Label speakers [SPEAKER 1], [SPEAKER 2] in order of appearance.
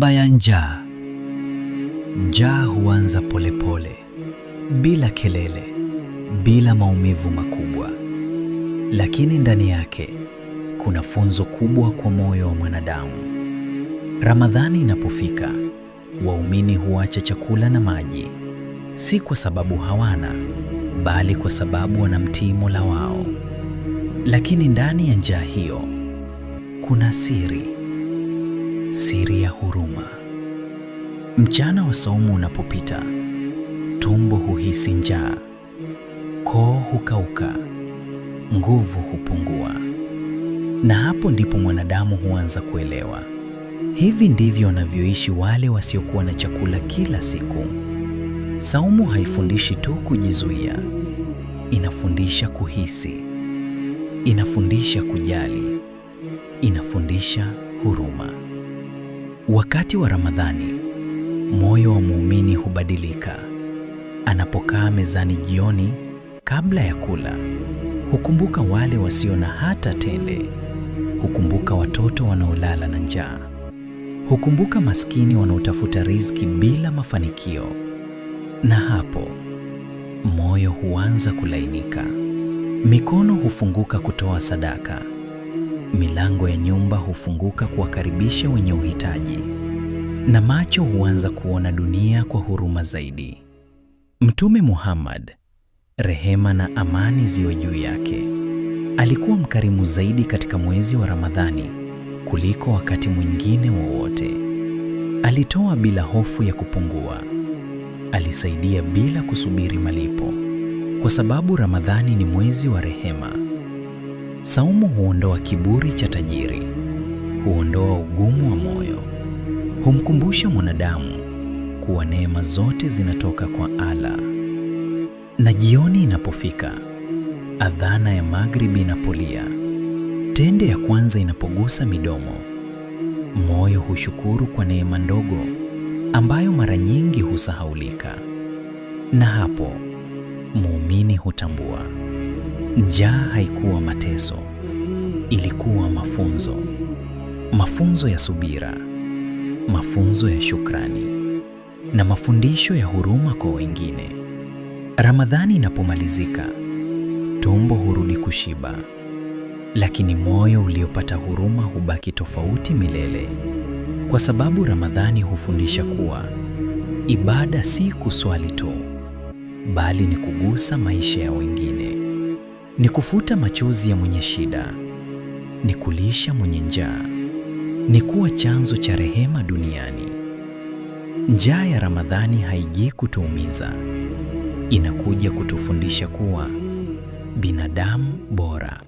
[SPEAKER 1] Mimba ya njaa. Njaa huanza polepole, bila kelele, bila maumivu makubwa. Lakini ndani yake kuna funzo kubwa kwa moyo wa mwanadamu. Ramadhani inapofika, waumini huacha chakula na maji, si kwa sababu hawana, bali kwa sababu wanamtii Mola wao. Lakini ndani ya njaa hiyo kuna siri, siri ya huruma. Mchana wa saumu unapopita, tumbo huhisi njaa, koo hukauka, nguvu hupungua. Na hapo ndipo mwanadamu huanza kuelewa. Hivi ndivyo wanavyoishi wale wasiokuwa na chakula kila siku. Saumu haifundishi tu kujizuia, inafundisha kuhisi, inafundisha kujali, inafundisha huruma. Wakati wa Ramadhani, moyo wa muumini hubadilika. Anapokaa mezani jioni kabla ya kula, hukumbuka wale wasio na hata tende, hukumbuka watoto wanaolala na njaa, hukumbuka maskini wanaotafuta riziki bila mafanikio. Na hapo moyo huanza kulainika, mikono hufunguka kutoa sadaka, milango ya nyumba hufunguka kuwakaribisha wenye uhitaji, na macho huanza kuona dunia kwa huruma zaidi. Mtume Muhammad, rehema na amani ziwe juu yake, alikuwa mkarimu zaidi katika mwezi wa Ramadhani kuliko wakati mwingine wowote. Alitoa bila hofu ya kupungua, alisaidia bila kusubiri malipo, kwa sababu Ramadhani ni mwezi wa rehema. Saumu huondoa kiburi cha tajiri, huondoa ugumu wa moyo, humkumbusha mwanadamu kuwa neema zote zinatoka kwa Allah. Na jioni inapofika, adhana ya maghribi inapolia, tende ya kwanza inapogusa midomo, moyo hushukuru kwa neema ndogo ambayo mara nyingi husahaulika. Na hapo muumini hutambua, njaa haikuwa mateso, ilikuwa mafunzo. Mafunzo ya subira, mafunzo ya shukrani, na mafundisho ya huruma kwa wengine. Ramadhani inapomalizika, tumbo hurudi kushiba, lakini moyo uliopata huruma hubaki tofauti milele, kwa sababu Ramadhani hufundisha kuwa ibada si kuswali tu, bali ni kugusa maisha ya wengine, ni kufuta machozi ya mwenye shida, ni kulisha mwenye njaa, ni kuwa chanzo cha rehema duniani. Njaa ya Ramadhani haiji kutuumiza, inakuja kutufundisha kuwa binadamu bora.